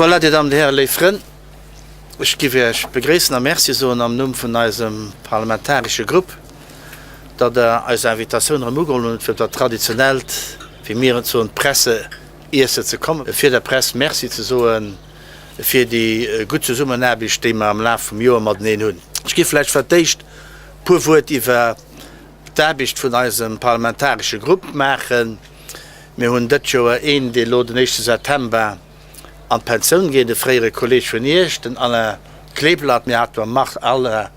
Voilà, Dir Dammen, Dir Hären, léif Frënn, ech giff Iech begréissen a Merci soen am Numm vun eisem parlamentaresche Grupp, datt Der eis Invitatioun erëm ugeholl hutt, fir op dat traditionellt, wéi mir et soen, Presse-Iesse ze kommen, fir der Press Merci ze soen fir déi gutt Zesummenaarbecht, déi mer am Laf vum Joer mateneen hunn. Ech giff vläicht fir d'éischt e puer Wuert iwwer d'Aarbecht vun eisem parlamentaresche Grupp maachen. Mir hunn dët Joer een, dee lo den éischte September an d'Pensioun geet, e fréiere Kolleg vun Iech, den Alain Kleeblatt. Mir hate mam Marc Alain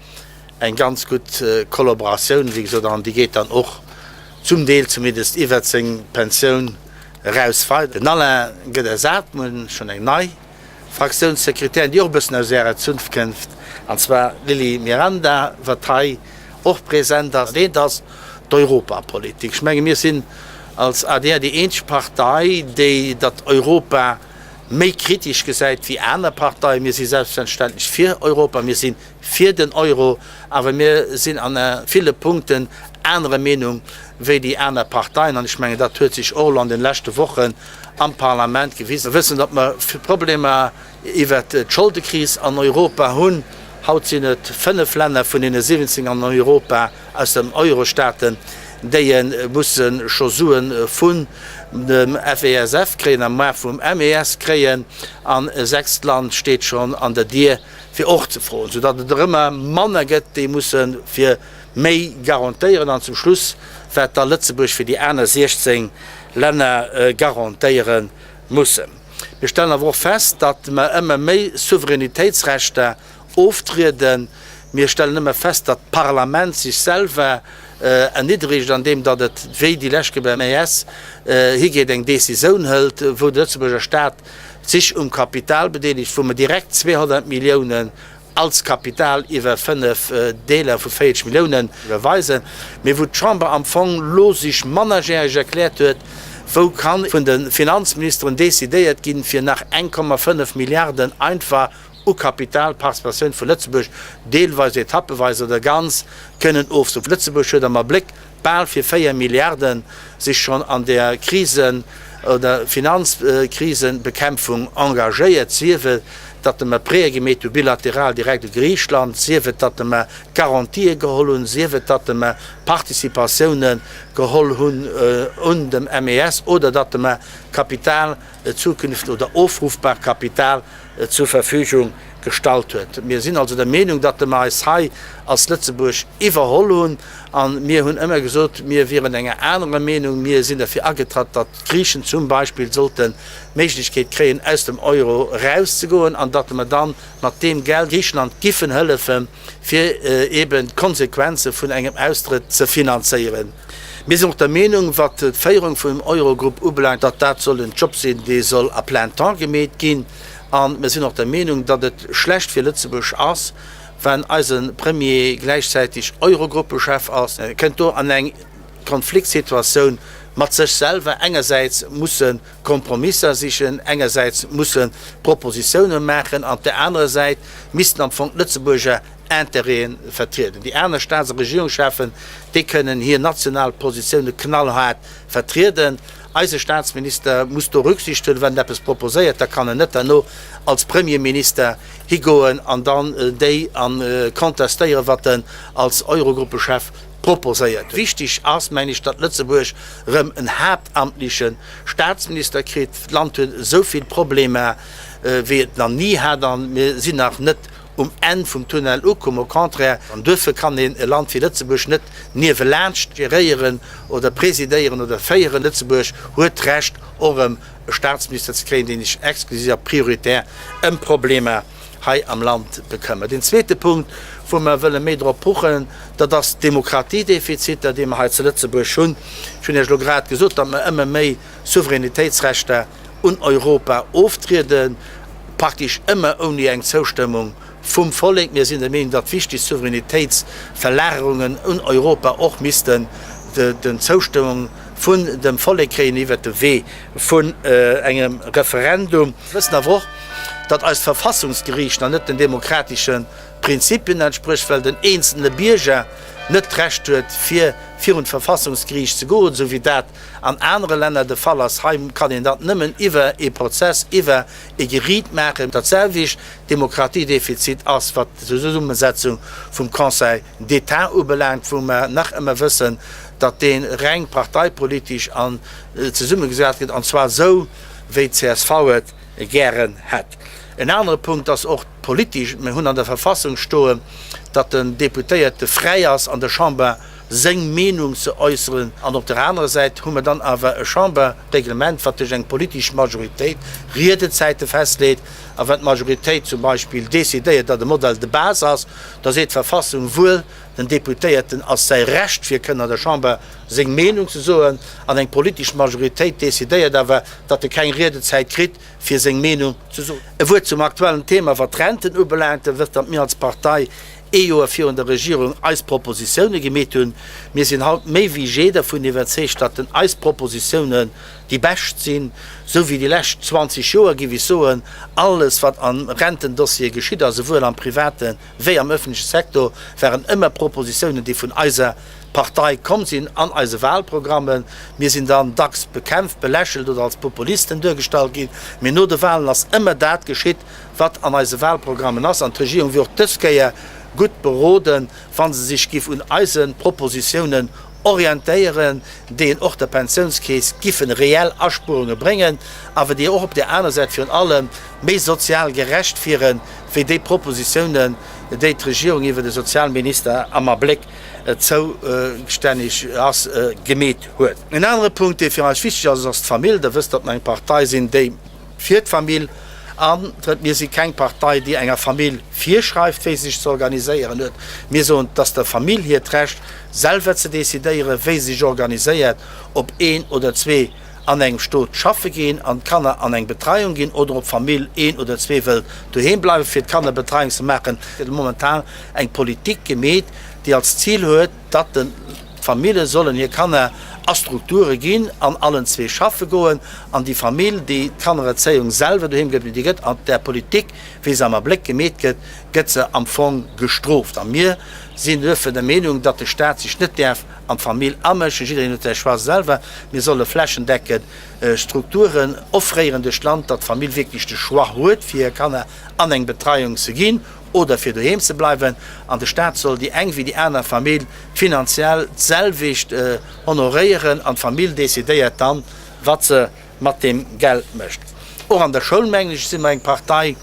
eng ganz gutt Kollaboratioun, wéi gesot, an déi geet dann och zum Deel zumindest iwwert seng Pensioun eraus weider. Den Alain gëtt ersat, mir hunn schonn eng nei Fraktiounssekretärin, déi och e bëssen aus Ärer Zunft kënnt, an zwar d'Lily Miranda, wat hei och present ass. Dat eent ass d'Europapolitik. Ech menge mir sinn als adr déi eenzeg Partei, déi datt Europa méi kritesch gesäit wéi aner Parteien. Mir si selbstverständlech fir Europa, mir si fir den Euro, awer mir sinn a ville Punkten anerer Meenung wéi déi aner Parteien. An ech mengen, dat huet sech och elo an de leschte Wochen am Parlament gewisen. Mir wëssen, datt mer Problemer iwwert d'Scholdekris an Europa hunn. Haut sinn et 5 Länner vun deene 17 an Europa aus den Eurostaaten, déi musse scho Sue vun dem FESF kréien a mar vum MES kréien. An e sechst Land steet schonn an der Dier, fir och ze froen, soudatt et der ëmmer manner gëtt, déi musse fir méi garantéieren an zum Schluss wat da Lëtzebuerg fir déi aner 16 Länner garantéiere mussen. Mir stellen awer och fest, datt mer ëmmer méi Souveränitéitsrechter oftrieden. Mir stellen ëmmer fest, datt d'Parlament sech selwer erniddregt, andeem datt et, wéi déi lescht Kéier beim MES, higeet, eng Décisoun hëlt, wou de Lëtzebuerger Stat sech um Kapital bedeelegt, wou mer direkt 200 Milliounen als Kapital iwwer 5 Deeler vu 40 Milliounen iwwerweisen, mee wou d'Chamber am Fong lo sech mannerjäreg erkläert huet, wou ka vun de Finanzministeren decidéiert ginn, fir nach 1,5 Milliarden einfach u Kapitalparticipatioun vu Lëtzebuerg deelweis, etappeweis oder ganz kënnen ofzeruffen. Lëtzebuerg huet am Abléck bal fir 4 Milliarden sech schonn an der Krisen oder Finanzkrisenbekämpfung engagéiert, sief et, datt mer Prêtë gemeet hu bilateral direkt u Griichland, sief et, datt mer Garantië geholl hunn, sief et, datt mer Participatioune geholl hunn un dem MES oder datt mer Kapital zukünft oder ofruffbar Kapital zur Verfügung gestallt huet. Mir sinn also der Meenung, datt mer eis hei als Lëtzebuerg iwwerholl hunn a mir hunn ëmmer gesot, mir wieren enger anerer Meenung. Mir sinn derfir agetratt, datt d'Griichen zum Beispill sollten d'Méiglechkeet kréien, aus dem Euro erauszegoen an datt mer dann mat deem Geld Griichenland giffen hëllefen, fir eeben d'Konsequenze vun engem Austrëtt ze finanzéieren. Mir sinn och der Meenung, wat d'Féierung vum Eurogrupp ubelaangt, datt dat soll en Job sinn, dee soll à plein temps gemeet ginn. A mir sinn och der Meenung, datt et schlecht fir Lëtzebuerg ass, wann eise Premier gläichzäiteg Eurogruppechef ass. E kënnt do an eng Konfliktsituatioun mat sech selwer, engersäits muss e Kompromisser sichen, engersäits muss e Propositioune maachen, an op där anerer Säit missten am Fong d'Lëtzebuerger Intérêten vertrieden. Déi aner Staats a Regierungscheffen, déi kënnen hir national Positioune knallhaart vertrieden. Eise Staatsminister muss do Rücksicht huelen, wann en eppes proposéiert, da kann en net derno als Premierminister higoen an dann déi contestéieren, wat en als Eurogruppechef proposéiert huet. Wichtig ass, mengen ech, datt Lëtzebuerg erëm en haaptamtliche Staatsminister kritt. D'Land huet esou vill Problemer, wéi et nach ni hat, a mir sinn nach net um Enn vum Tunnel ukomm, au contraire, an duerfir kann een e Land wéi Lëtzebuerg net niewelaanscht geréieren oder presidéieren oder féieren. Lëtzebuerg huet d'Recht och erëm e Staatsminister ze kréien, deen sech exklusiv a prioritär ëm d'Problemer hei am Land bekëmmert. Deen zweete Punkt, wou mer wëlle méi drop pochen, dat ass d'Demokratiedefiziter, déi mer hei zu Lëtzebuerg hunn. Ech hunn Iech elo grad gesot, datt mer ëmmer méi Souveränitéitsrechter un Europa oftrieden, praktesch ëmmer ouni eng Zoustëmmung vum Vollek. Mir sinn der Meenung, datt wichteg Souveränitéitsverlagerungen un Europa och missten den Zoustëmmung vun dem Vollek kréien iwwert de Wee vun engem Referendum. Mir wëssen awer och, datt eist Verfassungsgeriicht nach net den demokratesche Prinzipien entsprécht, well den eenzelne Bierger. net d'Recht huet, fir virun d'Verfassungsgeriicht ze goen, esou wéi dat an anere Länner de Fall ass. Hei kann een dat nëmmen iwwer ee Prozess, iwwer ee Geriit maachen. Dat selwecht Demokratiedefizit ass, wat d'Zesummesetzung vum Conseil d'État ubelaangt, wou mer nach ëmmer wëssen, datt dee reng parteipolitesch an zesummegesat gëtt, an zwar esou, wéi d'CSV et gären hätt. En anere Punkt ass och politesch. Mir hunn an der Verfassung stoen, datt den Deputéierte fräi ass, an der Chamber seng Meenung ze äusseren. An op der anerer Säit hu mer dann awer e Chamberreglement, wat duerch eng politesch Majoritéit Riedezäite festleet. A wann d'Majoritéit zum Beispill decidéiert, datt e Modèle de base ass, da seet d'Verfassung wuel, den Deputéierten ass säi Recht, fir kënnen an der Chamber seng Meenung ze soen. An eng politesch Majoritéit decidéiert awer, datt e keng Riedezäit kritt, fir seng Meenung ze soen. E Wuert zum aktuellen Thema, wat d'Renten ubelaangt. Der wësst, datt mir als Partei ee Joer virun der Regierung eis Propositioune gemeet hunn. Mir sinn haut méi wéi jee dervun iwwerzeegt, datt den eis Propositiounen déi bescht sinn. Sou wéi déi lescht 20 Joer, géif ech soen, alles wat am Rentendossier geschitt ass, esouwuel am private wéi am öffentleche Sektor, waren ëmmer Propositiounen, déi vun eiser Partei komm sinn an eise Wahlprogrammen. Mir sinn dann dacks bekämpft, belächelt oder als Populisten duergestallt ginn, mee no de Wahlen ass ëmmer dat geschitt, wat an eise Wahlprogrammen ass. An d'Regierung wier och dës Kéier gutt beroden, wa se sech giff un eise Propositiounen orientéieren, déi en och der Pensiounskeess giffen reell Aspuerunge bréngen, awer déi och op där aner Säit virun allem méi sozial gerecht wieren, wéi déi Propositiounen, déi d'Regierung iwwer de Sozialminister am Abléck zoustänneg ass, gemeet huet. En anere Punkt, dee fir eis wichteg ass, ass d'Famill. Der wësst, datt mer eng Partei sinn, déi fir d'Famill antrëtt. Mir si keng Partei, déi enger Famill virschreift, wéi se sech ze organiséieren huet. Mir soen, et ass der Famill hiert Recht, selwer ze decidéieren, wéi se sech organiséiert, ob een oder zwee an engem Stot schaffe ginn an d'Kanner an eng Betreiung ginn oder ob d'Famill een oder zwee wëllt doheem bleiwen, fir d'Kannerbetreiung ze maachen. Et gëtt momentan eng Politik gemeet, déi als Zil huet, datt d'Famille sollen hir Kanner a Strukture ginn an allen zwee schaffe goen an déi Famill, déi d'Kannererzéiung selwer doheem gëtt, déi gëtt an där Politik, wéi se am Abléck gemeet gëtt, gëtt se am Fong gestrooft. A mir sinn duerfir der Meenung, datt de Staat sech net däerf an d'Famill amëschen. Jiddereen huet säi Choix selwer. Mir solle flächendeckend Strukturen offréieren duerch d'Land, datt d'Famill wierklech de Choix huet, fir hir Kanner an eng Betreiung ze ginn oder fir doheem ze bleiwen. An de Staat soll déi eng wéi déi aner Famill finanziell d'selwecht honoréieren an d'Famill decidéiert dann, wat se mat deem Geld mécht. Och an der Schoul, mengen ech, si mer eng Partei,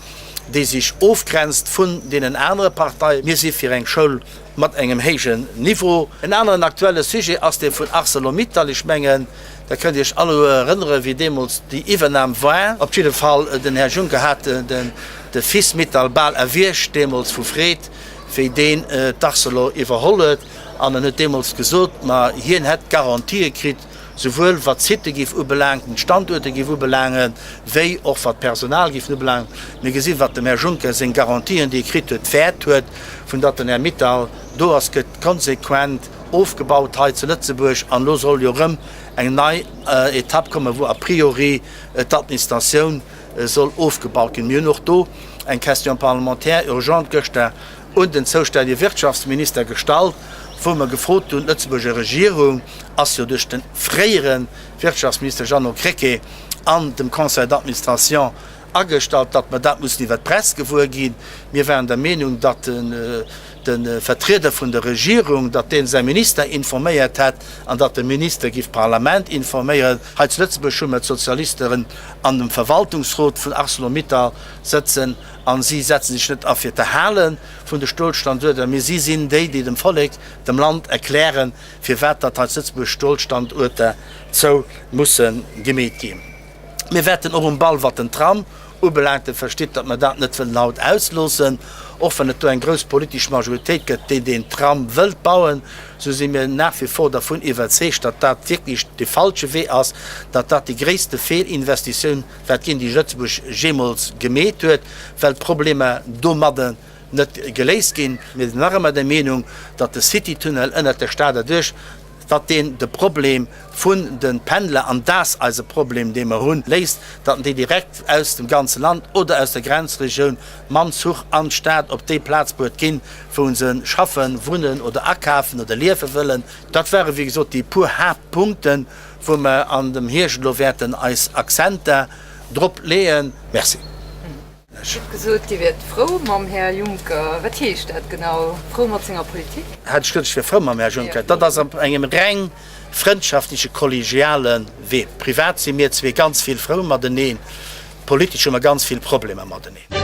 déi sech ofgrenzt vun deenen anere Parteien. Mir si fir eng Schoul mat engem héijen Niveau. En aneren aktuelle Sujet ass dee vun Arcelor-Mittal. Ech mengen, Der kënnt Iech alleguer erënnere wéi deemools déi Iwwernam war. Op jidde Fall, den Här Juncker hat de Fils Mittal bal erwiergt deemools vu Freed, wéi deen d'Arcelor iwwerholl huet. An en huet deemools gesot, ma hien hätt Garantië kritt, souwuel wat d'Sitte géif ubelaangen, d'Standuerter géif ubelaangen, wéi och wat d'Personal géif ubelaangen. Mir gesinn, wat dem Här Juncker seng Garantien, déi e kritt huet, wäert huet. Vu datt den Här Mittal do ass, gëtt konsequent ofgebaut hei zu Lëtzebuerg an elo soll jo erëm eng nei Etapp kommen, wou a priori d'Administratioun soll ofgebaut ginn. Mir hunn och do eng Question parlementaire urgente gëschter un den zoustännege Wirtschaftsminister gestallt, wou mer gefrot hunn, d'Lëtzebuerger Regierung ass jo duerch de fréiere Wirtschaftsminister Jeannot Krecké an dem Conseil d'administration agestallt, datt mer dat mussen iwwert d'Press gewuer ginn. Mir waren der Meenung, datt de Vertrieder vun der Regierung, datt dee säi Minister informéiert hätt an datt de Minister giff d'Parlament informéieren. Hei zu Lëtzebuerg hu mer d'Sozialisteren an dem Verwaltungsrot vun Arcelor-Mittal sëtzen a si setze sech net a fir d'Erhale vun de Stolstanduerter, mee si sinn déi, déi dem Vollek, dem Land erklären, firwat datt hei zu Lëtzebuerg Stolstanduerter zou musse gemeet ginn. Mir wäerten och um Ball, wat den Tram ubelaangt, Dir verstitt, datt mer dat net wëllen haut ausloossen, och wann et do eng grouss politesch Majoritéit gëtt, déi deen Tram wëllt bauen, esou si mir nach wie vor dervun iwwerzeegt, datt dat wierklech dee falsche Wee ass, datt dat déi gréisste Feelinvestitioun wäert ginn, déi Lëtzebuerg jeemools gemeet huet, well d'Problemer domadden net geléist ginn. Mir sinn nach ëmmer der Meenung, datt de City-Tunnel ënnert der Stad erduerch. Datt deen de Problem vun de Pendler, an dat ass eise Problem, dee mer hunn, léist, datt en déi direkt aus dem ganze Land oder aus der Grenzregioun mam Zuch an d'Stad op déi Plaz bruet ginn, wou se schaffen, wunnen oder akafen oder liewe wëllen. Dat ware wéi gesot déi puer Haaptpunkten, wou mer an dem Hierscht elo wäerten eis Akzenter drop leeën. Merci. Dir hutt gesot, Dir wiert frou mam Här Juncker. Wat heescht dat genau, frou mat senger Politik? Hat ech gesot, ech wier frou mam Här Juncker? Dat ass op engem reng frëndschaftleche, kollegiale Wee. Privat si mir zwee ganz vill frou mateneen, politesch hu mer ganz vill Problemer mateneen.